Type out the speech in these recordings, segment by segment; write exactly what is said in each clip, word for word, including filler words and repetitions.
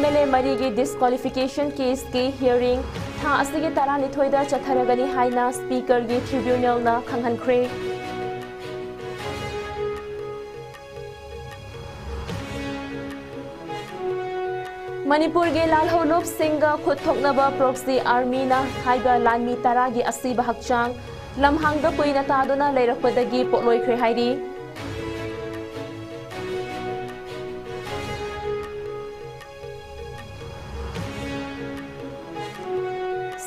M L A ꯃꯔꯤꯒꯤ ꯗꯤꯁꯀ꯭ꯋꯥꯂꯤꯐꯤꯀꯦꯁꯟ ꯀꯦꯁꯀꯤ hearing ꯊꯥ ꯑꯁꯤꯒꯤ ꯇꯔꯥꯅꯤꯊꯣꯏꯗ ꯆꯠꯊꯔꯒꯅꯤ ꯍꯥꯏꯅ ꯁ꯭ꯄꯤꯀꯔꯒꯤ ꯇ꯭ꯔꯤꯕ꯭ꯌꯨꯅꯦꯜꯅ ꯈꯪꯍꯟꯈ꯭ꯔꯦ꯫ ꯃꯅꯤꯄꯨꯔꯒꯤ ꯂꯥꯜꯍꯧꯂꯨꯞꯁꯤꯡꯒ ꯈꯨꯠ ꯊꯣꯛꯅꯕ ꯄ꯭ꯔꯣꯛꯁꯤ ꯑꯥꯔꯃꯤꯅ ꯍꯥꯏꯕ ꯂꯥꯟꯃꯤ ꯇꯔꯥꯒꯤ ꯑꯁꯤꯕ ꯍꯛꯆꯥꯡ ꯂꯝꯍꯥꯡꯗ ꯀꯨꯏꯅ ꯇꯥꯗꯨꯅ ꯂꯩꯔꯛꯄꯗꯒꯤ ꯄꯣꯠꯂꯣꯏꯈ꯭ꯔꯦ ꯍꯥꯏꯔꯤ꯫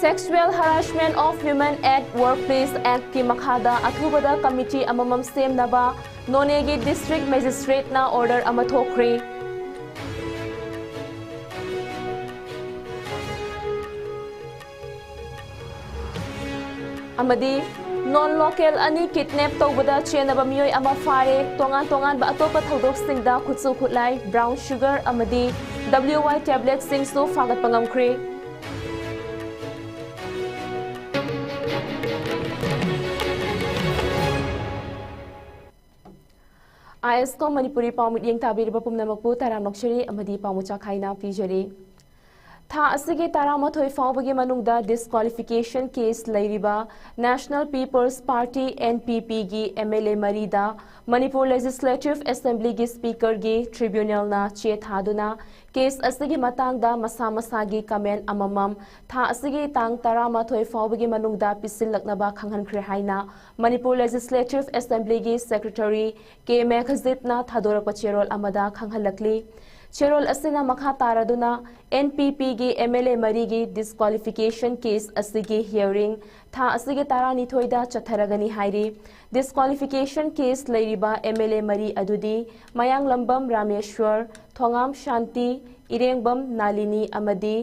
Sexual Harassment of Women at Workplace Actꯀꯤ ꯃꯈꯥꯗ ꯑꯊꯨꯕꯗ ꯀꯃꯤꯇꯤ ꯑꯃꯃꯝ ꯁꯦꯝꯅꯕ ꯅꯣꯅꯦꯒꯤ ꯗꯤꯁꯇ꯭ꯔꯤꯛ ꯃꯦꯖꯤꯁꯇ꯭ꯔꯦꯠꯅ ꯑꯣꯔꯗꯔ ꯑꯃ ꯊꯣꯛꯈ꯭ꯔꯦ꯫ ꯑꯃꯗꯤ ꯅꯣꯟ ꯂꯣꯀꯦꯜ ꯑꯅꯤ ꯀꯤꯗꯅꯦꯞ ꯇꯧꯕꯗ ꯆꯦꯟꯅꯕ ꯃꯤꯑꯣꯏ ꯑꯃ ꯐꯥꯔꯦ꯫ ꯇꯣꯉꯥꯟ ꯇꯣꯉꯥꯟꯕ ꯑꯇꯣꯞꯄ ꯊꯧꯗꯣꯛꯁꯤꯡꯗ ꯈꯨꯠꯁꯨ ꯈꯨꯠꯂꯥꯏ, ꯕ꯭ꯔꯥꯎꯟ ꯁꯨꯒꯔ ꯑꯃꯗꯤ ꯗꯕ꯭ꯂꯤꯎ ꯋꯥꯏ ꯇꯦꯕ꯭ꯂꯦꯠꯁꯤꯡꯁꯨ ꯐꯥꯒꯠꯄ ꯉꯝꯈ꯭ꯔꯦ꯫ ꯑꯥꯏ ꯑꯦꯁ ꯀꯣꯝ ꯃꯅꯤꯄꯨꯔꯤ ꯄꯥꯎ ꯃꯤꯠꯌꯦꯡ ꯇꯥꯕꯤꯔꯤꯕ ꯄꯨꯝꯅꯃꯛꯄꯨ ꯇꯔꯥꯝꯅ ꯑꯣꯛꯆꯔꯤ ꯑꯃꯗꯤ ꯄꯥꯎ ꯃꯆꯥ ꯈꯥꯏꯅ ꯄꯤꯖꯔꯤ꯫ ꯊꯥ ꯑꯁꯤꯒꯤ ꯇꯔꯥꯃꯥꯊꯣꯏ ꯐꯥꯎꯕꯒꯤ ꯃꯅꯨꯡꯗ ꯗꯤꯁꯀ꯭ꯋꯥꯂꯤꯐꯤꯀꯦꯁꯟ ꯀꯦꯁ ꯂꯩꯔꯤꯕ national people's party, N P ꯄꯤꯒꯤ ꯑꯦꯝ ꯑꯦꯜ ꯑꯦ ꯃꯔꯤꯗ ꯃꯅꯤꯄꯨꯔ ꯂꯦꯖꯤꯁꯂꯦꯇꯤꯚ ꯑꯦꯁꯦꯝꯕ꯭ꯂꯤꯒꯤ ꯁ꯭ꯄꯤꯀꯔꯒꯤ ꯇ꯭ꯔꯤꯕ꯭ꯌꯨꯅꯦꯜꯅ ꯆꯦ ꯊꯥꯗꯨꯅ ꯀꯦꯁ ꯑꯁꯤꯒꯤ ꯃꯇꯥꯡꯗ ꯃꯁꯥ ꯃꯁꯥꯒꯤ ꯀꯃꯦꯟ ꯑꯃꯃꯝ ꯊꯥ ꯑꯁꯤꯒꯤ ꯇꯥꯡ ꯇꯔꯥꯃꯥꯊꯣꯏ ꯐꯥꯎꯕꯒꯤ ꯃꯅꯨꯡꯗ ꯄꯤꯁꯤꯜꯂꯛꯅꯕ ꯈꯪꯍꯟꯈ꯭ꯔꯦ ꯍꯥꯏꯅ ꯃꯅꯤꯄꯨꯔ ꯂꯦꯖꯤꯁꯂꯦꯇꯤꯚ ꯑꯦꯁꯦꯝꯕ꯭ꯂꯤꯒꯤ ꯁꯦꯀ꯭ꯔꯦꯇꯔꯤ ꯀꯦ ꯃꯦꯘꯖꯤꯠꯅ ꯊꯥꯗꯣꯔꯛꯄ ꯆꯦꯔꯣꯜ ꯑꯃꯗ ꯈꯪꯍꯜꯂꯛꯂꯤ꯫ ꯆꯦꯔꯣꯜ ꯑꯁꯤꯅ ꯃꯈꯥ ꯇꯥꯔꯗꯨꯅ ꯑꯦꯟ ꯄꯤ ꯄꯤꯒꯤ ꯑꯦꯝ ꯑꯦꯜ ꯑꯦ ꯃꯔꯤꯒꯤ ꯗꯤꯁꯀ꯭ꯋꯥꯂꯤꯐꯤꯀꯦꯁꯟ ꯀꯦꯁ ꯑꯁꯤꯒꯤ ꯍꯤꯌꯔꯤꯡ ꯊꯥ ꯑꯁꯤꯒꯤ ꯇꯔꯥꯅꯤꯊꯣꯏꯗ ꯆꯠꯊꯔꯒꯅꯤ ꯍꯥꯏꯔꯤ꯫ ꯗꯤꯁꯀ꯭ꯋꯥꯂꯤꯐꯤꯀꯦꯁꯟ ꯀꯦꯁ ꯂꯩꯔꯤꯕ ꯑꯦꯝ ꯑꯦꯜ ꯑꯦ ꯃꯔꯤ ꯑꯗꯨꯗꯤ ꯃꯌꯥꯡꯂꯝꯕꯝ ꯔꯥꯃꯦꯁ꯭ꯋꯔ, ꯊꯣꯉꯥꯝ ꯁꯥꯟꯇꯤ, ꯏꯔꯦꯡꯕꯝ ꯅꯥꯂꯤꯅꯤ ꯑꯃꯗꯤ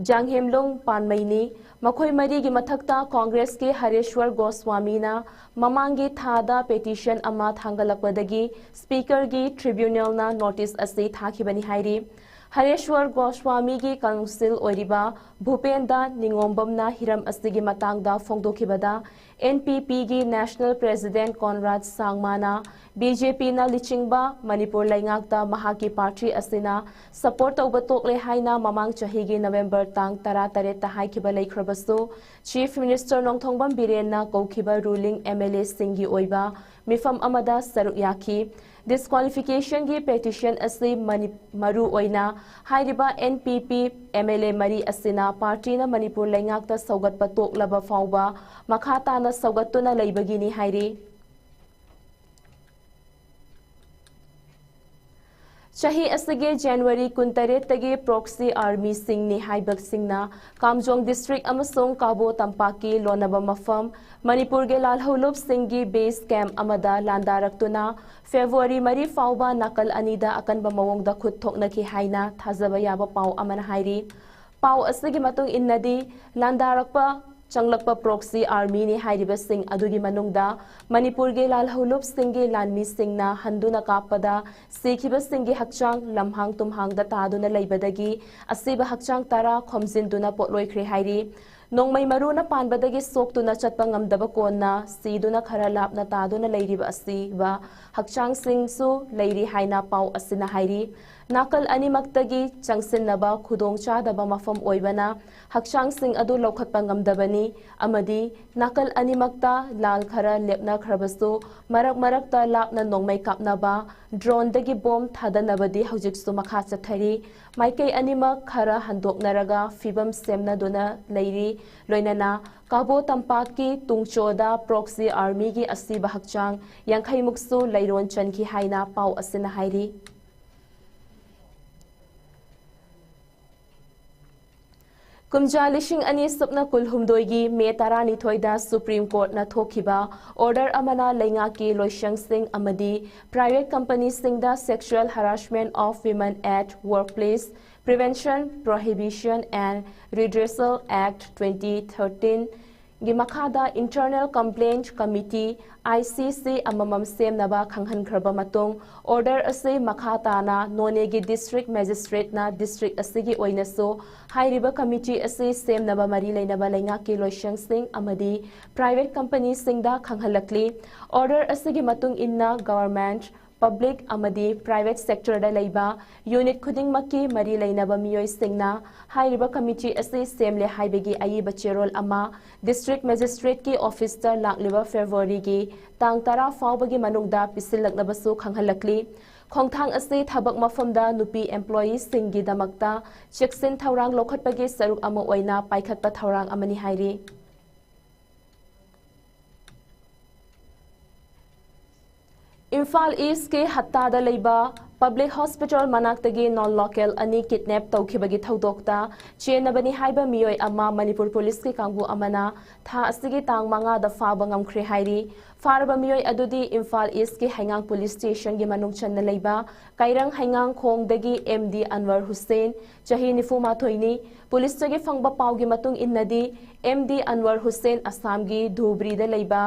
ꯖꯥꯡꯍꯦꯝꯂꯨꯡ ꯄꯥꯟꯃꯩꯅꯤ꯫ ꯃꯈꯣꯏ ꯃꯔꯤꯒꯤ ꯃꯊꯛꯇ ꯀꯣꯡꯒ꯭ꯔꯦꯁꯀꯤ ꯍꯔꯦꯁ꯭ꯋꯔ ꯒꯣꯁ꯭ꯋꯥꯃꯤꯅ ꯃꯃꯥꯡꯒꯤ ꯊꯥꯗ ꯄꯦꯇꯤꯁꯟ ꯑꯃ ꯊꯥꯡꯒꯠꯂꯛꯄꯗꯒꯤ ꯁ꯭ꯄꯤꯀꯔꯒꯤ ꯇ꯭ꯔꯤꯕ꯭ꯌꯨꯅꯦꯜꯅ ꯅꯣꯇꯤꯁ ꯑꯁꯤ ꯊꯥꯈꯤꯕꯅꯤ ꯍꯥꯏꯔꯤ꯫ ꯍꯔꯦꯁ꯭ꯋꯔ ꯒꯣꯁ꯭ꯋꯥꯃꯤꯒꯤ ꯀꯥꯎꯟꯁꯤꯜ ꯑꯣꯏꯔꯤꯕ ꯚꯨꯄꯦꯟꯗ ꯅꯤꯉꯣꯝꯕꯝꯅ ꯍꯤꯔꯝ ꯑꯁꯤꯒꯤ ꯃꯇꯥꯡꯗ ꯐꯣꯡꯗꯣꯛꯈꯤꯕꯗ, ꯑꯦꯟ ꯄꯤ ꯄꯤꯒꯤ ꯅꯦꯁꯅꯦꯜ ꯄ꯭ꯔꯦꯁꯤꯗꯦꯟꯠ ꯀꯣꯟꯔꯥꯗ ꯁꯥꯡꯃꯥꯅ ꯕꯤ ꯖꯦ ꯄꯤꯅ ꯂꯨꯆꯤꯡꯕ ꯃꯅꯤꯄꯨꯔ ꯂꯩꯉꯥꯛꯇ ꯃꯍꯥꯛꯀꯤ ꯄꯥꯔꯇꯤ ꯑꯁꯤꯅ ꯁꯄꯣꯔꯠ ꯇꯧꯕ ꯇꯣꯛꯂꯦ ꯍꯥꯏꯅ ꯃꯃꯥꯡ ꯆꯍꯤꯒꯤ ꯅꯕꯦꯝꯕꯔ ꯇꯥꯡ ꯇꯔꯥꯇꯔꯦꯠꯇ ꯍꯥꯏꯈꯤꯕ ꯂꯩꯈ꯭ꯔꯕꯁꯨ, ꯆꯤꯐ ꯃꯤꯅꯤꯁꯇꯔ ꯅꯣꯡꯊꯣꯝꯕꯝ ꯕꯤꯔꯦꯟꯅ ꯀꯧꯈꯤꯕ ꯔꯨꯂꯤꯡ ꯑꯦꯝ ꯑꯦꯜ ꯑꯦꯁꯤꯡꯒꯤ ꯑꯣꯏꯕ ꯃꯤꯐꯝ ꯑꯃꯗ ꯁꯔꯨꯛ ꯌꯥꯈꯤ꯫ ꯗꯤꯁꯀ꯭ꯋꯥꯂꯤꯐꯤꯀꯦꯁꯟꯒꯤ ꯄꯦꯇꯤꯁꯟ ꯑꯁꯤ ꯃꯅꯤ-, ꯃꯔꯨ ꯑꯣꯏꯅ ꯍꯥꯏꯔꯤꯕ N P P M L A ꯃꯔꯤ ꯑꯁꯤꯅ ꯄꯥꯔꯇꯤꯅ ꯃꯅꯤꯄꯨꯔ ꯂꯩꯉꯥꯛꯇ ꯁꯧꯒꯠꯄ ꯇꯣꯛꯂꯕ ꯐꯥꯎꯕ ꯃꯈꯥ ꯇꯥꯅ ꯁꯧꯒꯠꯇꯨꯅ ꯂꯩꯕꯒꯤꯅꯤ ꯍꯥꯏꯔꯤ꯫ ꯆꯍꯤ ꯑꯁꯤꯒꯤ ꯖꯅꯋꯥꯔꯤ ꯀꯨꯟꯇꯔꯦꯠꯇꯒꯤ ꯄ꯭ꯔꯣꯛꯁꯤ ꯑꯥꯔꯃꯤꯁꯤꯡꯅꯤ ꯍꯥꯏꯕꯁꯤꯡꯅ ꯀꯥꯝꯖꯣꯡ ꯗꯤꯁꯇ꯭ꯔꯤꯛ ꯑꯃꯁꯨꯡ ꯀꯥꯕꯣ ꯇꯝꯄꯥꯛꯀꯤ ꯂꯣꯟꯅꯕ ꯃꯐꯝ ꯃꯅꯤꯄꯨꯔꯒꯤ ꯂꯥꯜꯍꯧꯂꯨꯞꯁꯤꯡꯒꯤ ꯕꯦꯁ ꯀꯦꯝꯞ ꯑꯃꯗ ꯂꯥꯟꯗꯥꯔꯛꯇꯨꯅ ꯐꯦꯕ꯭ꯔꯨꯋꯥꯔꯤ ꯃꯔꯤ ꯐꯥꯎꯕ ꯅꯥꯀꯜ ꯑꯅꯤꯗ ꯑꯀꯟꯕ ꯃꯑꯣꯡꯗ ꯈꯨꯠ ꯊꯣꯛꯅꯈꯤ ꯍꯥꯏꯅ ꯊꯥꯖꯕ ꯌꯥꯕ ꯄꯥꯎ ꯑꯃꯅ ꯍꯥꯏꯔꯤ꯫ ꯄꯥꯎ ꯑꯁꯤꯒꯤ ꯃꯇꯨꯡ ꯏꯟꯅꯗꯤ, ꯂꯥꯟꯗꯥꯔꯛꯄ ꯆꯪꯂꯛꯄ ꯄ꯭ꯔꯣꯛꯁꯤ ꯑꯥꯔꯃꯤꯅꯤ ꯍꯥꯏꯔꯤꯕꯁꯤꯡ ꯑꯗꯨꯒꯤ ꯃꯅꯨꯡꯗ ꯃꯅꯤꯄꯨꯔꯒꯤ ꯂꯥꯜꯍꯧꯂꯨꯞꯁꯤꯡꯒꯤ ꯂꯥꯟꯃꯤꯁꯤꯡꯅ ꯍꯟꯗꯨꯅ ꯀꯥꯞꯄꯗ ꯁꯤꯈꯤꯕꯁꯤꯡꯒꯤ ꯍꯛꯆꯥꯡ ꯂꯝꯍꯥꯡ ꯇꯨꯝꯍꯥꯡꯗ ꯇꯥꯗꯨꯅ ꯂꯩꯕꯗꯒꯤ ꯑꯁꯤꯕ ꯍꯛꯆꯥꯡ ꯇꯔꯥ ꯈꯣꯝꯖꯤꯟꯗꯨꯅ ꯄꯣꯠꯂꯣꯏꯈ꯭ꯔꯦ ꯍꯥꯏꯔꯤ꯫ ꯅꯣꯡꯃꯩ ꯃꯔꯨꯅ ꯄꯥꯟꯕꯗꯒꯤ ꯁꯣꯛꯇꯨꯅ ꯆꯠꯄ ꯉꯝꯗꯕ ꯀꯣꯟꯅ ꯁꯤꯗꯨꯅ ꯈꯔ ꯂꯥꯞꯅ ꯇꯥꯗꯨꯅ ꯂꯩꯔꯤꯕ ꯑꯁꯤꯕ ꯍꯛꯆꯥꯡꯁꯤꯡꯁꯨ ꯂꯩꯔꯤ ꯍꯥꯏꯅ ꯄꯥꯎ ꯑꯁꯤꯅ ꯍꯥꯏꯔꯤ꯫ ꯅꯥꯀꯜ ꯑꯅꯤꯃꯛꯇꯒꯤ ꯆꯪꯁꯤꯟꯅꯕ ꯈꯨꯗꯣꯡꯆꯥꯗꯕ ꯃꯐꯝ ꯑꯣꯏꯕꯅ ꯍꯛꯆꯥꯡꯁꯤꯡ ꯑꯗꯨ ꯂꯧꯈꯠꯄ ꯉꯝꯗꯕꯅꯤ ꯑꯃꯗꯤ ꯅꯥꯀꯜ ꯑꯅꯤꯃꯛꯇ ꯂꯥꯜ ꯈꯔ ꯂꯦꯞꯅꯈ꯭ꯔꯕꯁꯨ ꯃꯔꯛ ꯃꯔꯛꯇ ꯂꯥꯞꯅ ꯅꯣꯡꯃꯩ ꯀꯥꯞꯅꯕ, ꯗ꯭ꯔꯣꯟꯗꯒꯤ ꯕꯣꯝ ꯊꯥꯗꯅꯕꯗꯤ ꯍꯧꯖꯤꯛꯁꯨ ꯃꯈꯥ ꯆꯠꯊꯔꯤ꯫ ꯃꯥꯏꯀꯩ ꯑꯅꯤꯃꯛ ꯈꯔ ꯍꯟꯗꯣꯛꯅꯔꯒ ꯐꯤꯕꯝ ꯁꯦꯝꯅꯗꯨꯅ ꯂꯩꯔꯤ꯫ ꯂꯣꯏꯅꯅ ꯀꯥꯕꯣ ꯇꯝꯄꯥꯛꯀꯤ ꯇꯨꯡꯆꯣꯗ ꯄ꯭ꯔꯣꯛꯁꯤ ꯑꯥꯔꯃꯤꯒꯤ ꯑꯁꯤꯕ ꯍꯛꯆꯥꯡ ꯌꯥꯡꯈꯩꯃꯨꯛꯁꯨ ꯂꯩꯔꯣꯟ ꯆꯟꯈꯤ ꯍꯥꯏꯅ ꯄꯥꯎ ꯑꯁꯤꯅ ꯍꯥꯏꯔꯤ꯫ ꯀꯨꯝꯖꯥ ꯂꯤꯁꯤꯡ ꯑꯅꯤ ꯁꯨꯞꯅ ꯀꯨꯟꯍꯨꯝꯗꯣꯏꯒꯤ ꯃꯦ ꯇꯔꯥꯅꯤꯊꯣꯏꯗ ꯁꯨꯄ꯭ꯔꯤꯝ ꯀꯣꯔꯠꯅ ꯊꯣꯛꯈꯤꯕ ꯑꯣꯔꯗꯔ ꯑꯃꯅ ꯂꯩꯉꯥꯛꯀꯤ ꯂꯣꯏꯁꯪꯁꯤꯡ ꯑꯃꯗꯤ private ꯀꯝꯄꯅꯤꯁꯤꯡꯗ Sexual Harassment of Women at Workplace Prevention, Prohibition and Redressal Act twenty thirteen ꯒꯤ ꯃꯈꯥꯗ Internal Complaint Committee, I C C, ꯑꯃꯃꯝ ꯁꯦꯝꯅꯕ ꯈꯪꯍꯟꯈ꯭ꯔꯕ ꯃꯇꯨꯡ, order ꯑꯁꯤ ꯃꯈꯥ ꯇꯥꯅ ꯅꯣꯅꯦꯒꯤ District Magistrate ꯅ district ꯑꯁꯤꯒꯤ ꯑꯣꯏꯅꯁꯨ ꯍꯥꯏꯔꯤꯕ committee ꯑꯁꯤ ꯁꯦꯝꯅꯕ ꯃꯔꯤ ꯂꯩꯅꯕ ꯂꯩꯉꯥꯛꯀꯤ ꯂꯣꯏꯁꯪꯁꯤꯡ ꯑꯃꯗꯤ private company ꯁꯤꯡꯗ ꯈꯪꯍꯜꯂꯛꯂꯤ꯫ Order ꯑꯁꯤꯒꯤ ꯃꯇꯨꯡ ꯏꯟꯅ government, public ꯑꯃꯗꯤ private sector ꯗ ꯂꯩꯕ unit ꯈꯨꯗꯤꯡꯃꯛꯀꯤ ꯃꯔꯤ ꯂꯩꯅꯕ ꯃꯤꯑꯣꯏꯁꯤꯡꯅ ꯍꯥꯏꯔꯤꯕ committee ꯑꯁꯤ ꯁꯦꯝꯂꯦ ꯍꯥꯏꯕꯒꯤ ꯑꯏꯕ ꯆꯦꯔꯣꯜ ꯑꯃ District Magistrate ꯀꯤ office ꯇ ꯂꯥꯛꯂꯤꯕ February ꯒꯤ ꯇꯥꯡ ꯇꯔꯥ ꯐꯥꯎꯕꯒꯤ ꯃꯅꯨꯡꯗ ꯄꯤꯁꯤꯜꯂꯛꯅꯕꯁꯨ ꯈꯪꯍꯜꯂꯛꯂꯤ꯫ ꯈꯣꯡꯊꯥꯡ ꯑꯁꯤ ꯊꯕꯛ ꯃꯐꯝꯗ ꯅꯨꯄꯤ employee ꯁꯤꯡꯒꯤꯗꯃꯛꯇ ꯆꯦꯛꯁꯤꯟ ꯊꯧꯔꯥꯡ ꯂꯧꯈꯠꯄꯒꯤ ꯁꯔꯨꯛ ꯑꯃ ꯑꯣꯏꯅ ꯄꯥꯏꯈꯠꯄ ꯊꯧꯔꯥꯡ ꯑꯃꯅꯤ ꯍꯥꯏꯔꯤ꯫ ꯏꯝꯐꯥꯜ East ꯀꯤ ꯍꯠꯇꯥꯗ ꯂꯩꯕ Public Hospital ꯃꯅꯥꯛꯇꯒꯤ non local ꯑꯅꯤ kidnap ꯇꯧꯈꯤꯕꯒꯤ ꯊꯧꯗꯣꯛꯇ ꯆꯦꯟꯅꯕꯅꯤ ꯍꯥꯏꯕ ꯃꯤꯑꯣꯏ ꯑꯃ ꯃꯅꯤꯄꯨꯔ police ꯀꯤ ꯀꯥꯡꯕꯨ ꯑꯃꯅ ꯊꯥ ꯑꯁꯤꯒꯤ ꯇꯥꯡ ꯃꯉꯥꯗ ꯐꯥꯕ ꯉꯝꯈ꯭ꯔꯦ ꯍꯥꯏꯔꯤ꯫ ꯐꯥꯔꯕ ꯃꯤꯑꯣꯏ ꯑꯗꯨꯗꯤ ꯏꯝꯐꯥꯜ East ꯀꯤ ꯍꯩꯉꯥꯡ police station ꯒꯤ ꯃꯅꯨꯡ ꯆꯟꯅ ꯂꯩꯕ ꯀꯩꯔꯪ ꯍꯩꯉꯥꯡꯈꯣꯡꯗꯒꯤ M D ꯑꯟꯋꯔ ꯍꯨꯁꯦꯟ, ꯆꯍꯤ ꯅꯤꯐꯨ ꯃꯥꯊꯣꯏꯅꯤ꯫ Police ꯇꯒꯤ ꯐꯪꯕ ꯄꯥꯎꯒꯤ ꯃꯇꯨꯡ ꯏꯟꯅꯗꯤ, M D ꯑꯟꯋꯔ ꯍꯨꯁꯦꯟ ꯑꯁꯥꯝꯒꯤ ꯙꯨꯕ꯭ꯔꯤꯗ ꯂꯩꯕ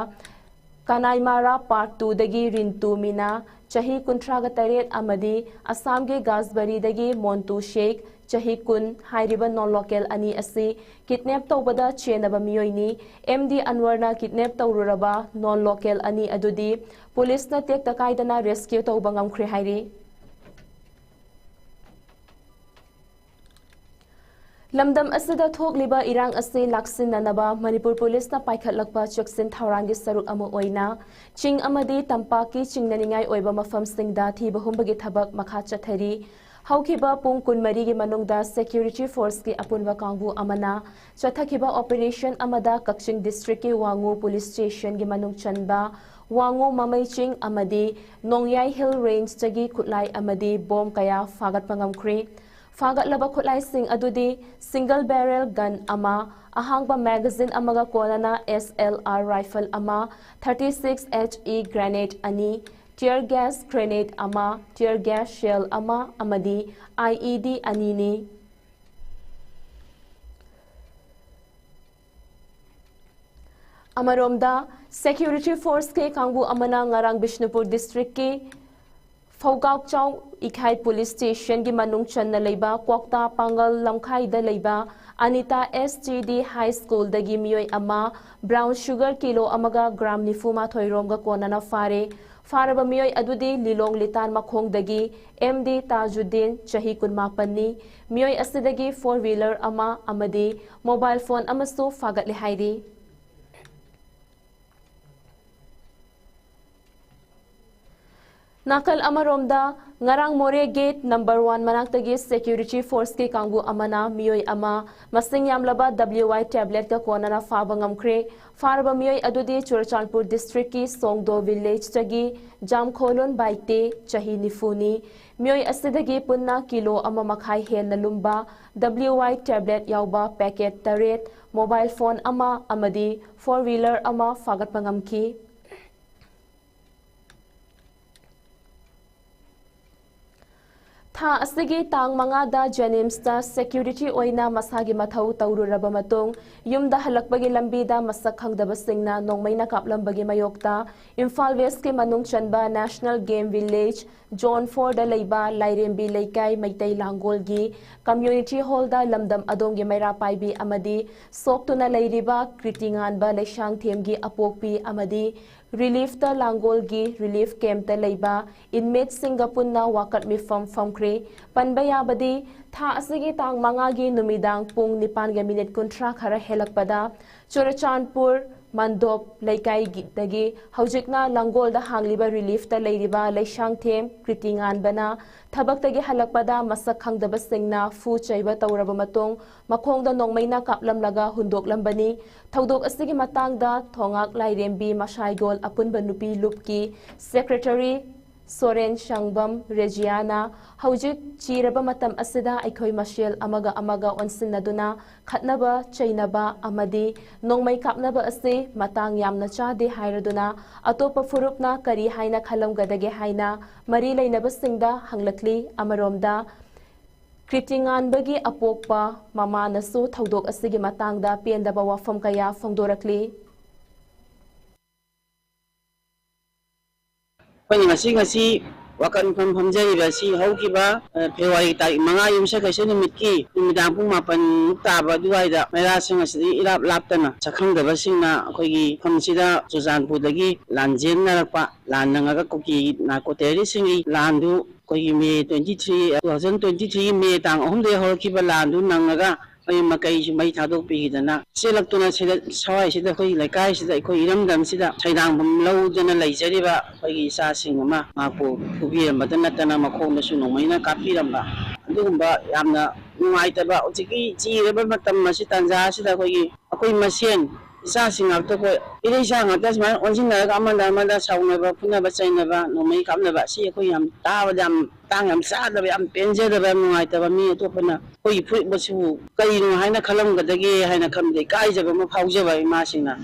ꯀꯅꯥꯏꯃꯥꯔꯥ Part two ꯗꯒꯤ ꯔꯤꯟꯇꯨ ꯃꯤꯅꯥ, ꯆꯍꯤ ꯀꯨꯟꯊ꯭ꯔꯥꯒ ꯇꯔꯦꯠ, ꯑꯃꯗꯤ ꯑꯁꯥꯝꯒꯤ ꯒꯥꯖꯕꯔꯤꯗꯒꯤ ꯃꯣꯟꯇꯨ ꯁꯦꯈ, ꯆꯍꯤ ꯀꯨꯟ, ꯍꯥꯏꯔꯤꯕ non local ꯑꯅꯤ ꯑꯁꯤ kidnap ꯇꯧꯕꯗ ꯆꯦꯟꯅꯕ ꯃꯤꯑꯣꯏꯅꯤ꯫ M D ꯑꯟꯋꯔꯅ kidnap ꯇꯧꯔꯨꯔꯕ non local ꯑꯅꯤ ꯑꯗꯨꯗꯤ police ꯅ ꯇꯦꯛꯇ ꯀꯥꯏꯗꯅ rescue ꯇꯧꯕ ꯉꯝꯈ꯭ꯔꯦ ꯍꯥꯏꯔꯤ꯫ ꯂꯝꯗꯝ ꯑꯁꯤꯗ ꯊꯣꯛꯂꯤꯕ ꯏꯔꯥꯡ ꯑꯁꯤ ꯂꯥꯛꯁꯤꯟꯅꯅꯕ ꯃꯅꯤꯄꯨꯔ police ꯅ ꯄꯥꯏꯈꯠꯂꯛꯄ ꯆꯦꯛꯁꯤꯟ ꯊꯧꯔꯥꯡꯒꯤ ꯁꯔꯨꯛ ꯑꯃ ꯑꯣꯏꯅ ꯆꯤꯡ ꯑꯃꯗꯤ ꯇꯝꯄꯥꯛꯀꯤ ꯆꯤꯡꯅꯅꯤꯡꯉꯥꯏ ꯑꯣꯏꯕ ꯃꯐꯝꯁꯤꯡꯗ ꯊꯤꯕ ꯍꯨꯝꯕꯒꯤ ꯊꯕꯛ ꯃꯈꯥ ꯆꯠꯊꯔꯤ꯫ ꯍꯧꯈꯤꯕ ꯄꯨꯡ ꯀꯨꯟꯃꯔꯤꯒꯤ ꯃꯅꯨꯡꯗ security force ꯀꯤ ꯑꯄꯨꯟꯕ ꯀꯥꯡꯕꯨ ꯑꯃꯅ ꯆꯠꯊꯈꯤꯕ operation ꯑꯃꯗ ꯀꯛꯆꯤꯡ district ꯀꯤ ꯋꯥꯉꯨ police station ꯒꯤ ꯃꯅꯨꯡ ꯆꯟꯕ ꯋꯥꯉꯨ ꯃꯃꯩ ꯆꯤꯡ ꯑꯃꯗꯤ ꯅꯣꯡꯌꯥꯏ Hill Range ꯇꯒꯤ ꯈꯨꯠꯂꯥꯏ ꯑꯃꯗꯤ bomb ꯀꯌꯥ ꯐꯥꯒꯠꯄ ꯉꯝꯈ꯭ꯔꯦ꯫ ꯐꯥꯒꯠꯂꯕ ꯈꯨꯠꯂꯥꯏꯁꯤꯡ ꯑꯗꯨꯗꯤ single barrel gun ꯑꯃ, ꯑꯍꯥꯡꯕ magazine ꯑꯃꯒ ꯀꯣꯟꯅꯅ S L R rifle ꯑꯃ, thirty six H E grenade ꯑꯅꯤ, tear gas grenade ꯑꯃ, tear gas shell ꯑꯃ ꯑꯃꯗꯤ I E D ꯑꯅꯤꯅꯤ꯫ ꯑꯃꯔꯣꯝꯗ, security forceꯀꯤ ꯀꯥꯡꯕꯨ ꯑꯃꯅ ꯉꯔꯥꯡ ꯕꯤꯁꯅꯨꯄꯨꯔ districtꯀꯤ ꯐꯧꯒꯥꯛꯆꯥꯎ ꯏꯈꯥꯏ police stationꯒꯤ ꯃꯅꯨꯡ ꯆꯟꯅ ꯂꯩꯕ ꯀ꯭ꯋꯥꯛꯇꯥ ꯄꯥꯡꯒꯜ ꯂꯝꯈꯥꯏꯗ ꯂꯩꯕ Anita S T D high schoolꯗꯒꯤ ꯃꯤꯑꯣꯏ ꯑꯃ brown sugar kilo ꯑꯃꯒ gram ꯅꯤꯐꯨ ꯃꯥꯊꯣꯏ ꯔꯣꯝꯒ ꯀꯣꯟꯅꯅ ꯐꯥꯔꯦ꯫ ꯐꯥꯔꯕ ꯃꯤꯑꯣꯏ ꯑꯗꯨꯗꯤ ꯂꯤꯂꯣꯡ ꯂꯤꯇꯥꯟ ꯃꯈꯣꯡꯗꯒꯤ M D ꯇꯥꯖꯨꯗꯤꯟ, ꯆꯍꯤ ꯀꯨꯟꯃꯥꯄꯟꯅꯤ꯫ ꯃꯤꯑꯣꯏ ꯑꯁꯤꯗꯒꯤ four wheeler ꯑꯃ ꯑꯃꯗꯤ mobile phone ꯑꯃꯁꯨ ꯐꯥꯒꯠꯂꯦ ꯍꯥꯏꯔꯤ꯫ ꯅꯥꯀꯜ ꯑꯃꯔꯣꯝꯗ, ꯉꯔꯥꯡ ꯃꯣꯔꯦ gate number one ꯃꯅꯥꯛꯇꯒꯤ security forceꯀꯤ ꯀꯥꯡꯕꯨ ꯑꯃꯅ ꯃꯤꯑꯣꯏ ꯑꯃ ꯃꯁꯤꯡ ꯌꯥꯝꯂꯕ W I tabletꯀ ꯀꯣꯟꯅꯅ ꯐꯥꯕ ꯉꯝꯈ꯭ꯔꯦ꯫ ꯐꯥꯔꯕ ꯃꯤꯑꯣꯏ ꯑꯗꯨꯗꯤ ꯆꯨꯔꯆꯥꯟꯄꯨꯔ districtꯀꯤ ꯁꯣꯡꯗꯣ villageꯇꯒꯤ ꯖꯥꯝꯈꯣꯂꯨꯟ ꯕꯥꯏꯇꯦ, ꯆꯍꯤ ꯅꯤꯐꯨꯅꯤ꯫ ꯃꯤꯑꯣꯏ ꯑꯁꯤꯗꯒꯤ ꯄꯨꯟꯅ kilo ꯑꯃ ꯃꯈꯥꯏ ꯍꯦꯟꯅ ꯂꯨꯝꯕ W I tablet ꯌꯥꯎꯕ packet ꯇꯔꯦꯠ, mobile phone ꯑꯃ ꯑꯃꯗꯤ four wheeler ꯑꯃ ꯐꯥꯒꯠꯄ ꯉꯝꯈꯤ꯫ ꯊꯥ ꯑꯁꯤꯒꯤ ꯇꯥꯡ ꯃꯉꯥꯗ JNIMSꯇ security ꯑꯣꯏꯅ ꯃꯁꯥꯒꯤ ꯃꯊꯧ ꯇꯧꯔꯨꯔꯕ ꯃꯇꯨꯡ, ꯌꯨꯝꯗ ꯍꯜꯂꯛꯄꯒꯤ ꯂꯝꯕꯤꯗ ꯃꯁꯛ ꯈꯪꯗꯕꯁꯤꯡꯅ ꯅꯣꯡꯃꯩꯅ ꯀꯥꯞꯂꯝꯕꯒꯤ ꯃꯥꯌꯣꯛꯇ ꯏꯝꯐꯥꯜ Westꯀꯤ ꯃꯅꯨꯡ ꯆꯟꯕ National Game Village Zone fourꯗ ꯂꯩꯕ ꯂꯥꯏꯔꯦꯝꯕꯤ ꯂꯩꯀꯥꯏ ꯃꯩꯇꯩ ꯂꯥꯡꯒꯣꯜꯒꯤ community hallꯗ ꯂꯝꯗꯝ ꯑꯗꯣꯝꯒꯤ ꯃꯩꯔꯥ ꯄꯥꯏꯕꯤ ꯑꯃꯗꯤ ꯁꯣꯛꯇꯨꯅ ꯂꯩꯔꯤꯕ ꯀ꯭ꯔꯤꯇꯤ ꯉꯥꯟꯕ ꯂꯩꯁꯥꯡꯊꯦꯝꯒꯤ ꯑꯄꯣꯛꯄꯤ ꯑꯃꯗꯤ reliefꯇ ꯂꯥꯡꯒꯣꯜꯒꯤ relief campꯇ ꯂꯩꯕ inmateꯁꯤꯡꯒ ꯄꯨꯟꯅ ꯋꯥꯀꯠ ꯃꯤꯐꯝ ꯐꯝꯈ꯭ꯔꯦ꯫ ꯄꯟꯕ ꯌꯥꯕꯗꯤ, ꯊꯥ ꯑꯁꯤꯒꯤ ꯇꯥꯡ ꯃꯉꯥꯒꯤ ꯅꯨꯃꯤꯗꯥꯡ ꯄꯨꯡ ꯅꯤꯄꯥꯟꯒ minute ꯀꯨꯟꯊ꯭ꯔꯥ ꯈꯔ ꯍꯦꯜꯂꯛꯄꯗ ꯆꯨꯔꯆꯥꯟꯄꯨꯔ ꯃꯟꯗꯣꯞ ꯂꯩꯀꯥꯏꯗꯒꯤ ꯍꯧꯖꯤꯛꯅ ꯂꯥꯡꯒꯣꯜꯗ ꯍꯥꯡꯂꯤꯕ reliefꯇ ꯂꯩꯔꯤꯕ ꯂꯩꯁꯥꯡꯊꯦꯝ ꯀ꯭ꯔꯤꯇꯤ ꯉꯥꯟꯕꯅ ꯊꯕꯛꯇꯒꯤ ꯍꯜꯂꯛꯄꯗ ꯃꯁꯛ ꯈꯪꯗꯕꯁꯤꯡꯅ ꯐꯨ ꯆꯩꯕ ꯇꯧꯔꯕ ꯃꯇꯨꯡ ꯃꯈꯣꯡꯗ ꯅꯣꯡꯃꯩꯅ ꯀꯥꯞꯂꯝꯂꯒ ꯍꯨꯟꯗꯣꯛꯂꯝꯕꯅꯤ꯫ ꯊꯧꯗꯣꯛ ꯑꯁꯤꯒꯤ ꯃꯇꯥꯡꯗ ꯊꯣꯉꯥꯛ ꯂꯥꯏꯔꯦꯝꯕꯤ ꯃꯁꯥꯏꯒꯣꯜ ꯑꯄꯨꯟꯕ ꯅꯨꯄꯤ ꯂꯨꯞꯀꯤ secretary ꯁꯣꯔꯦꯟ ꯁꯪꯕꯝ ꯔꯦꯖꯤꯌꯥꯅ ꯍꯧꯖꯤꯛ ꯆꯤꯔꯕ ꯃꯇꯝ ꯑꯁꯤꯗ ꯑꯩꯈꯣꯏ ꯃꯁꯦꯜ ꯑꯃꯒ ꯑꯃꯒ ꯑꯣꯟꯁꯤꯟꯅꯗꯨꯅ ꯈꯠꯅꯕ ꯆꯩꯅꯕ ꯑꯃꯗꯤ ꯅꯣꯡꯃꯩ ꯀꯥꯞꯅꯕ ꯑꯁꯤ ꯃꯇꯥꯡ ꯌꯥꯝꯅ ꯆꯥꯗꯦ ꯍꯥꯏꯔꯗꯨꯅ ꯑꯇꯣꯞꯄ ꯐꯨꯔꯨꯞꯅ ꯀꯔꯤ ꯍꯥꯏꯅ ꯈꯜꯂꯝꯒꯗꯒꯦ ꯍꯥꯏꯅ ꯃꯔꯤ ꯂꯩꯅꯕꯁꯤꯡꯗ ꯍꯪꯂꯛꯂꯤ꯫ ꯑꯃꯔꯣꯝꯗ, ꯀ꯭ꯔꯤꯇꯤ ꯉꯥꯟꯕꯒꯤ ꯑꯄꯣꯛꯄ ꯃꯃꯥꯅꯁꯨ ꯊꯧꯗꯣꯛ ꯑꯁꯤꯒꯤ ꯃꯇꯥꯡꯗ ꯄꯦꯟꯗꯕ ꯋꯥꯐꯝ ꯀꯌꯥ ꯐꯣꯡꯗꯣꯔꯛꯂꯤ꯫ ꯑꯩꯈꯣꯏꯅ ꯉꯁꯤ ꯉꯁꯤ ꯋꯥꯀꯠ ꯃꯐꯝ ꯐꯝꯖꯔꯤꯕ ꯑꯁꯤ ꯍꯧꯈꯤꯕ, ꯑ, ꯐꯦꯕ꯭ꯔꯨꯋꯥꯔꯤ ꯇꯥꯔꯤꯛ ꯃꯉꯥ ꯌꯨꯝꯁꯀꯩꯁ ꯅꯨꯃꯤꯠꯀꯤ ꯅꯨꯃꯤꯗꯥꯡ ꯄꯨꯡ ꯃꯥꯄꯟ ꯃꯨꯛ ꯇꯥꯕ ꯑꯗꯨꯋꯥꯏꯗ ꯃꯩꯔꯥꯁꯤꯡ ꯑꯁꯤꯗꯒꯤ ꯏꯔꯥꯞ ꯂꯥꯞꯇꯅ ꯁꯛꯈꯪꯗꯕꯁꯤꯡꯅ ꯑꯩꯈꯣꯏꯒꯤ ꯃꯐꯝꯁꯤꯗ ꯆꯨꯔꯆꯥꯟꯄꯨꯔꯗꯒꯤ ꯂꯥꯟꯖꯦꯟꯅꯔꯛꯄ, ꯂꯥꯟ ꯅꯪꯉꯒ ꯀꯨꯀꯤ ꯅꯥꯔꯀꯣ ꯇꯦꯔꯣꯔꯤꯁ꯭ꯠꯁꯤꯡꯒꯤ ꯂꯥꯟꯗꯨ ꯑꯩꯈꯣꯏꯒꯤ ꯃꯦ twenty three, two thousand twenty three ꯃꯦ ꯇꯥꯡ ꯑꯍꯨꯝꯗꯒꯤ ꯍꯧꯔꯛꯈꯤꯕ ꯂꯥꯟꯗꯨ ꯅꯪꯉꯒ ꯃꯌꯨꯝ ꯃꯀꯩꯁꯨ ꯃꯩ ꯊꯥꯗꯣꯛꯄꯤꯈꯤꯗꯅ ꯆꯦꯜꯂꯛꯇꯨꯅ ꯁꯤꯗ, ꯁꯋꯥꯏꯁꯤꯗ, ꯑꯩꯈꯣꯏꯒꯤ ꯂꯩꯀꯥꯏꯁꯤꯗ, ꯑꯩꯈꯣꯏ ꯏꯔꯝꯗꯝꯁꯤꯗ ꯁꯩꯗꯥꯡꯐꯝ ꯂꯧꯗꯅ ꯂꯩꯖꯔꯤꯕ ꯑꯩꯈꯣꯏꯒꯤ ꯏꯆꯥꯁꯤꯡ ꯑꯃ ꯃꯍꯥꯛꯄꯨ ꯐꯨꯕꯤꯔꯝꯕꯗ ꯅꯠꯇꯅ ꯃꯈꯣꯡꯗꯁꯨ ꯅꯣꯡꯃꯩꯅ ꯀꯥꯞꯄꯤꯔꯝꯕ, ꯑꯗꯨꯒꯨꯝꯕ ꯌꯥꯝꯅ ꯅꯨꯡꯉꯥꯏꯇꯕ ꯍꯧꯖꯤꯛꯀꯤ ꯆꯤꯔꯕ ꯃꯇꯝ ꯑꯁꯤ, ꯇꯥꯟꯖꯥ ꯑꯁꯤꯗ ꯑꯩꯈꯣꯏꯒꯤ, ꯑꯩꯈꯣꯏ ꯃꯁꯦꯟ ꯏꯆꯥꯁꯤꯡ ꯉꯥꯛꯇ ꯑꯩꯈꯣꯏ ꯏꯔꯩꯆꯥ ꯉꯥꯛꯇ ꯁꯨꯃꯥꯏꯅ ꯑꯣꯟꯁꯤꯟꯅꯔꯒ ꯑꯃꯅ ꯑꯃꯗ ꯁꯥꯎꯅꯕ, ꯐꯨꯅꯕ ꯆꯩꯅꯕ, ꯅꯣꯡꯃꯩ ꯀꯥꯞꯅꯕ ꯑꯁꯤ ꯑꯩꯈꯣꯏ ꯌꯥꯝ ꯇꯥꯕꯗ ꯌꯥꯝ ꯃꯇꯥꯡ ꯌꯥꯝ ꯆꯥꯗꯕ, ꯌꯥꯝ ꯄꯦꯟꯖꯗꯕ, ꯌꯥꯝ ꯅꯨꯡꯉꯥꯏꯇꯕ꯫ ꯃꯤ ꯑꯇꯣꯞꯄꯅ ꯑꯩꯈꯣꯏꯒꯤ ꯐꯨꯔꯤꯠ ꯃꯆꯨ ꯀꯔꯤꯅꯣ ꯍꯥꯏꯅ ꯈꯜꯂꯝꯒꯗꯒꯦ ꯍꯥꯏꯅ ꯈꯟꯕꯗ ꯏꯀꯥꯏꯖꯕ ꯑꯃ ꯐꯥꯎꯖꯕ ꯏꯃꯥꯁꯤꯡꯅ꯫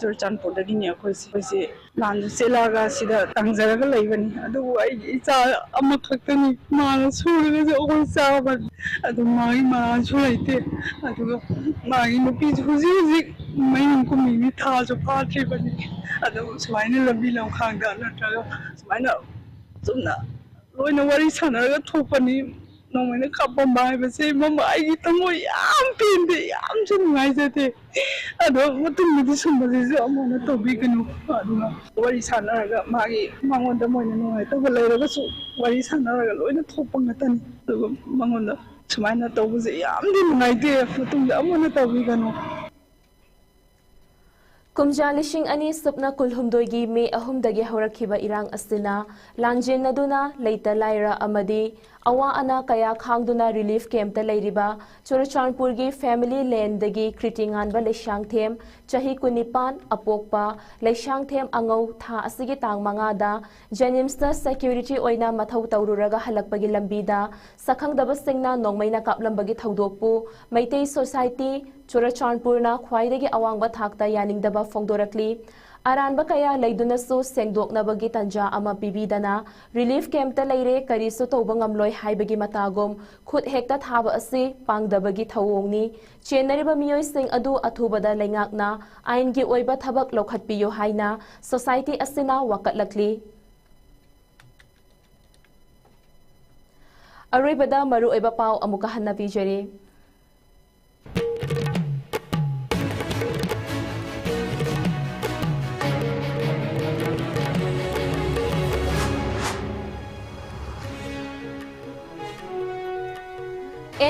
ꯆꯨꯔꯆꯥꯟꯄꯨꯔꯗꯒꯤꯅꯤ ꯑꯩꯈꯣꯏꯁꯦ꯫ ꯑꯩꯈꯣꯏꯁꯦ ꯂꯥꯟꯁꯨ ꯆꯦꯜꯂꯛꯑꯒ ꯁꯤꯗ ꯇꯥꯡꯖꯔꯒ ꯂꯩꯕꯅꯤ, ꯑꯗꯨꯕꯨ ꯑꯩꯒꯤ ꯏꯆꯥ ꯑꯃꯈꯛꯇꯅꯤ, ꯃꯥꯅ ꯁꯨꯔꯒꯁꯨ ꯑꯩꯈꯣꯏ ꯆꯥꯕꯅꯤ꯫ ꯑꯗꯨ ꯃꯥꯒꯤ ꯃꯔꯥꯜꯁꯨ ꯂꯩꯇꯦ꯫ ꯑꯗꯨꯒ ꯃꯥꯒꯤ ꯅꯨꯄꯤꯁꯨ ꯍꯧꯖꯤꯛ ꯍꯧꯖꯤꯛ ꯃꯌꯨꯝ ꯀꯨꯝꯃꯤꯅꯤ, ꯊꯥꯁꯨ ꯐꯥꯗ꯭ꯔꯤꯕꯅꯤ꯫ ꯑꯗꯨ ꯁꯨꯃꯥꯏꯅ ꯂꯝꯕꯤ ꯂꯝꯈꯥꯡꯗ ꯅꯠꯇ꯭ꯔꯒ ꯁꯨꯃꯥꯏꯅ ꯆꯨꯝꯅ ꯂꯣꯏꯅ ꯋꯥꯔꯤ ꯁꯥꯟꯅꯔꯒ ꯊꯣꯛꯄꯅꯤ꯫ ꯅꯣꯡꯃꯩꯅ ꯀꯥꯞꯄꯝꯕ ꯍꯥꯏꯕꯁꯦ ꯃꯃꯥ ꯑꯩꯒꯤ ꯊꯃꯣꯏ ꯌꯥꯝ ꯄꯦꯟꯗꯦ, ꯌꯥꯝꯁꯨ ꯅꯨꯡꯉꯥꯏꯖꯗꯦ꯫ ꯑꯗꯣ ꯃꯇꯨꯡꯗꯗꯤ ꯁꯨꯝꯕꯁꯤꯁꯨ ꯑꯃꯨꯛ ꯍꯟꯅ ꯇꯧꯕꯤꯒꯅꯨ꯫ ꯑꯗꯨꯒ ꯋꯥꯔꯤ ꯁꯥꯟꯅꯔꯒ ꯃꯥꯒꯤ, ꯃꯉꯣꯟꯗ ꯃꯣꯏꯅ ꯅꯨꯡꯉꯥꯏꯇꯕ ꯂꯩꯔꯒꯁꯨ ꯋꯥꯔꯤ ꯁꯥꯟꯅꯔꯒ ꯂꯣꯏꯅ ꯊꯣꯛꯄ ꯉꯥꯛꯇꯅꯤ꯫ ꯑꯗꯨꯒ ꯃꯉꯣꯟꯗ ꯁꯨꯃꯥꯏꯅ ꯇꯧꯕꯁꯦ ꯌꯥꯝꯗꯤ ꯅꯨꯡꯉꯥꯏꯇꯦ, ꯃꯇꯨꯡꯗ ꯑꯃꯨꯛ ꯍꯟꯅ ꯇꯧꯕꯤꯒꯅꯨ꯫ ꯀꯨꯝꯖꯥ ꯂꯤꯁꯤꯡ ꯑꯅꯤ ꯁꯨꯞꯅ ꯀꯨꯟꯍꯨꯝꯗꯣꯏꯒꯤ ꯃꯦ ꯑꯍꯨꯝꯗꯒꯤ ꯍꯧꯔꯛꯈꯤꯕ ꯏꯔꯥꯡ ꯑꯁꯤꯅ ꯂꯥꯟꯖꯦꯟꯅꯗꯨꯅ ꯂꯩꯇ ꯂꯥꯏꯔ ꯑꯃꯗꯤ ꯑꯋꯥ ꯑꯅꯥ ꯀꯌꯥ ꯈꯥꯡꯗꯨꯅ ꯔꯤꯂꯤꯐ ꯀꯦꯝꯞꯇ ꯂꯩꯔꯤꯕ ꯆꯨꯔꯆꯥꯟꯄꯨꯔꯒꯤ ꯐꯦꯃꯤꯂꯤ ꯂꯦꯟꯗꯒꯤ ꯀ꯭ꯔꯤꯇꯤꯉꯥꯟꯕ ꯂꯩꯁꯥꯡꯊꯦꯝ, ꯆꯍꯤ ꯀꯨꯟꯅꯤꯄꯥꯟ, ꯑꯄꯣꯛꯄ ꯂꯩꯁꯥꯡꯊꯦꯝ ꯑꯉꯧ, ꯊꯥ ꯑꯁꯤꯒꯤ ꯇꯥꯡ ꯃꯉꯥꯗ ꯖꯦꯅꯤꯝꯁꯇ ꯁꯦꯀ꯭ꯌꯨꯔꯤꯇꯤ ꯑꯣꯏꯅ ꯃꯊꯧ ꯇꯧꯔꯨꯔꯒ ꯍꯜꯂꯛꯄꯒꯤ ꯂꯝꯕꯤꯗ ꯁꯛꯈꯪꯗꯕꯁꯤꯡꯅ ꯅꯣꯡꯃꯩꯅ ꯀꯥꯞꯂꯝꯕꯒꯤ ꯊꯧꯗꯣꯛꯄꯨ ꯃꯩꯇꯩ ꯁꯣꯁꯥꯏꯇꯤ ꯆꯨꯔꯆꯥꯟꯄꯨꯔꯅ ꯈ꯭ꯋꯥꯏꯗꯒꯤ ꯑꯋꯥꯡꯕ ꯊꯥꯛꯇ ꯌꯥꯅꯤꯡꯗꯕ ꯐꯣꯡꯗꯣꯔꯛꯂꯤ꯫ ꯑꯔꯥꯟꯕ ꯀꯌꯥ ꯂꯩꯗꯨꯅꯁꯨ ꯁꯦꯡꯗꯣꯛꯅꯕꯒꯤ ꯇꯟꯖꯥ ꯑꯃ ꯄꯤꯕꯤꯗꯅ ꯔꯤꯂꯤꯐ ꯀꯦꯝꯞꯇ ꯂꯩꯔꯦ, ꯀꯔꯤꯁꯨ ꯇꯧꯕ ꯉꯝꯂꯣꯏ ꯍꯥꯏꯕꯒꯤ ꯃꯇꯥꯒꯨꯝ ꯈꯨꯠ ꯍꯦꯛꯇ ꯊꯥꯕ ꯑꯁꯤ ꯄꯥꯡꯗꯕꯒꯤ ꯊꯧꯑꯣꯡꯅꯤ꯫ ꯆꯦꯟꯅꯔꯤꯕ ꯃꯤꯑꯣꯏꯁꯤꯡ ꯑꯗꯨ ꯑꯊꯨꯕꯗ ꯂꯩꯉꯥꯛꯅ ꯑꯥꯏꯟꯒꯤ ꯑꯣꯏꯕ ꯊꯕꯛ ꯂꯧꯈꯠꯄꯤꯌꯨ ꯍꯥꯏꯅ ꯁꯣꯁꯥꯏꯇꯤ ꯑꯁꯤꯅ ꯋꯥꯀꯠꯂꯛꯂꯤ꯫ ꯑꯔꯣꯏꯕꯗ ꯃꯔꯨꯑꯣꯏꯕ ꯄꯥꯎ ꯑꯃꯨꯛꯀ ꯍꯟꯅ ꯄꯤꯖꯔꯤ꯫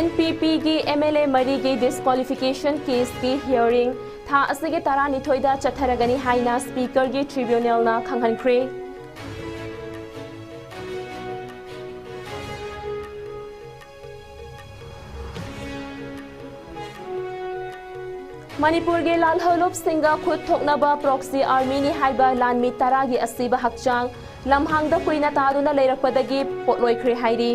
NPPꯒꯤ MLA ꯃꯔꯤꯒꯤ disqualification caseꯀꯤ hearing ꯊꯥ ꯑꯁꯤꯒꯤ ꯇꯔꯥꯅꯤꯊꯣꯏꯗ ꯆꯠꯊꯔꯒꯅꯤ ꯍꯥꯏꯅ Speakerꯒꯤ tribunalꯅ ꯈꯪꯍꯟꯈ꯭ꯔꯦ꯫ ꯃꯅꯤꯄꯨꯔꯒꯤ ꯂꯥꯜꯍꯧꯂꯨꯞꯁꯤꯡꯒ ꯈꯨꯠ ꯊꯣꯛꯅꯕ proxy armyꯅꯤ ꯍꯥꯏꯕ ꯂꯥꯟꯃꯤ ꯇꯔꯥꯒꯤ ꯑꯁꯤꯕ ꯍꯛꯆꯥꯡ ꯂꯝꯍꯥꯡꯗ ꯀꯨꯏꯅ ꯇꯥꯗꯨꯅ ꯂꯩꯔꯛꯄꯗꯒꯤ ꯄꯣꯠꯂꯣꯏꯈ꯭ꯔꯦ ꯍꯥꯏꯔꯤ꯫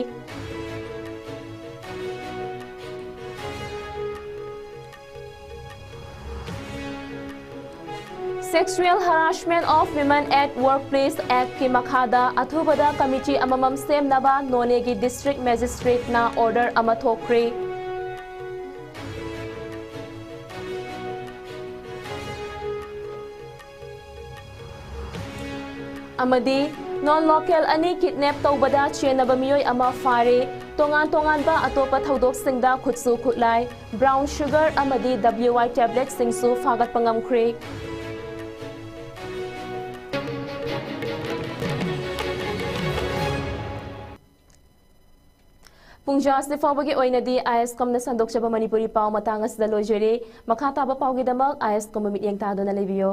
Sexual Harassment of Women at Workplace Actꯀꯤ ꯃꯈꯥꯗ ꯑꯊꯨꯕꯗ committee ꯑꯃꯃꯝ ꯁꯦꯝꯅꯕ ꯅꯣꯅꯦꯒꯤ district magistrateꯅ order ꯑꯃ ꯊꯣꯛꯈ꯭ꯔꯦ꯫ ꯑꯃꯗꯤ non local ꯑꯅꯤ kidnap ꯇꯧꯕꯗ ꯆꯦꯟꯅꯕ ꯃꯤꯑꯣꯏ ꯑꯃ ꯐꯥꯔꯦ꯫ ꯇꯣꯉꯥꯟ ꯇꯣꯉꯥꯟꯕ ꯑꯇꯣꯞꯄ ꯊꯧꯗꯣꯛꯁꯤꯡꯗ ꯈꯨꯠꯁꯨ ꯈꯨꯠꯂꯥꯏ, brown sugar ꯑꯃꯗꯤ WY tabletꯁꯤꯡꯁꯨ ꯐꯥꯒꯠꯄ ꯉꯝꯈ꯭ꯔꯦ꯫ ꯄꯨꯡꯖꯥ ꯑꯁꯤ ꯐꯥꯎꯕꯒꯤ ꯑꯣꯏꯅꯗꯤ ISCOMꯅ ꯁꯟꯗꯣꯛꯆꯕ ꯃꯅꯤꯄꯨꯔꯤ ꯄꯥꯎ ꯃꯇꯥꯡ ꯑꯁꯤꯗ ꯂꯣꯏꯖꯔꯦ꯫ ꯃꯈꯥ ꯇꯥꯕ ꯄꯥꯎꯒꯤꯗꯃꯛ ISCOMꯕꯨ ꯃꯤꯠꯌꯦꯡ ꯇꯥꯗꯨꯅ ꯂꯩꯕꯤꯌꯨ꯫